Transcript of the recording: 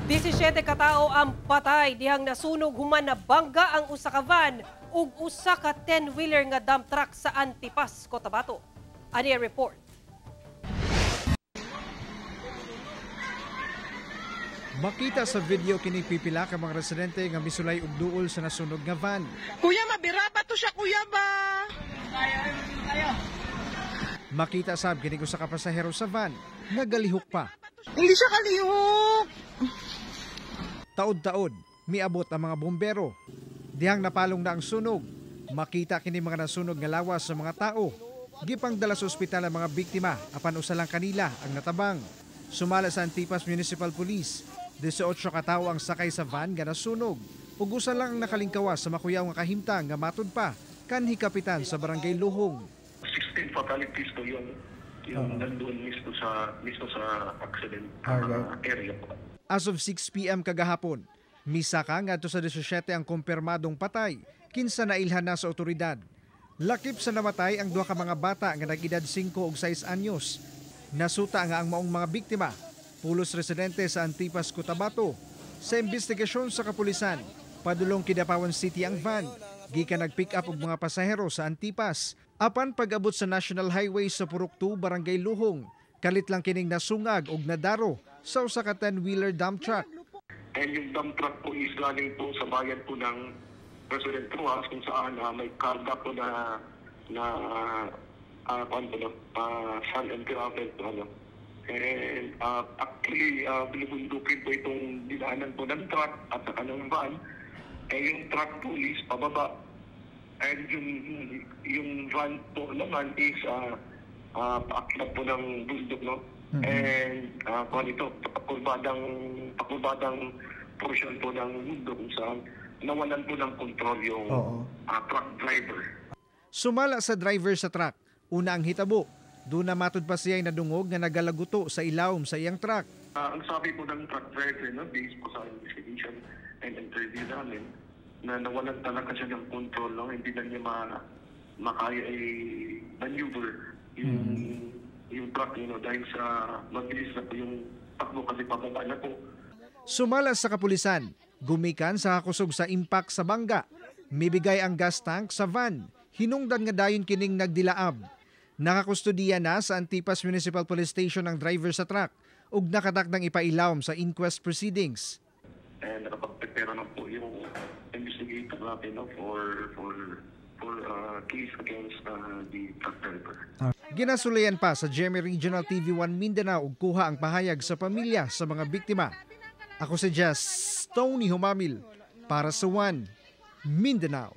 17 katao ang patay dihang nasunog human nabangga ang usa ka van ug usa ka 10-wheeler nga dump truck sa Antipas, Cotabato. Ani report. Makita sa video kini pipila ka mga residente nga misulay og duol sa nasunog nga van. Kuya, mabira pa to siya, kuya ba? Makita sab kini usa ka pasahero sa van nga galihok pa. Hindi siya kalihok. Taod-taod, miabot ang mga bombero. Dihang napalong na ang sunog. Makita kini mga nasunog nga lawas sa mga tao. Gipangdala sa ospital ang mga biktima apan usa lang kanila ang natabang. Sumala sa Antipas Municipal Police, 18 ka tawo ang sakay sa van nga nasunog. Ug usa lang ang nakalingkawas sa makuyaw nga kahimtang nga matud pa kanhi kapitan sa Barangay Luhong. 16 fatalities po yung nandun mismo sa accident area po. As of 6 p.m. kagahapon, misaka ngadto sa 17 ang kumpirmadong patay, kinsa nailhan na sa otoridad. Lakip sa namatay ang duha ka mga bata nga nag-edad 5 ug 6 anyos. Nasuta nga ang maong mga biktima, pulos residente sa Antipas, Cotabato. Sa investigasyon sa kapulisan, padulong Kidapawan City ang van, gikan nag-pick up og mga pasahero sa Antipas. Apan pag-abot sa National Highway sa Purok 2, Barangay Luhong, kalit lang kining nasungag og nadaro sa usa ka 10-wheeler dump truck. And yung dump truck po is galing po sa bayan po ng President Rojas kung saan may karga po na sand and gravel po, ano. And actually, binubundukin po itong dinaanan po ng truck at saka ng van. Eh yung truck po is pababa. And yung van po naman is paakyat po ng bundok, no? Mm-hmm. And ito, pakurbadang portion po ng bundok kung saan nawalan po ng kontrol yung truck driver. Sumala sa driver sa truck, una ang hitabo. Doon na matud pa siya ay nadungog nga nagalaguto sa ilawom sa iyang truck. Ang sabi po ng truck driver, no, based po sa investigation and interview namin, na nawalan talaga siya ng control, no? Hindi na niya makaya i-maneuver yung truck, you know, dahil sa mabilis na po yung takbo kasi pababa na po. Sumala sa kapulisan, gumikan sa kakusog sa impact sa bangga. Mibigay ang gas tank sa van. Hinungdan nga dayon kining nagdilaab. Nakakustudiya na sa Antipas Municipal Police Station ang driver sa truck ug nakatakdang ipailawom sa inquest proceedings. And nakapag-prepare na po yung investigator natin, no, for case against the truck driver. Ginasulayan pa sa GMA Regional TV 1 Mindanao ug kuha ang pahayag sa pamilya sa mga biktima. Ako si Jess Tony Humamil para sa 1 Mindanao.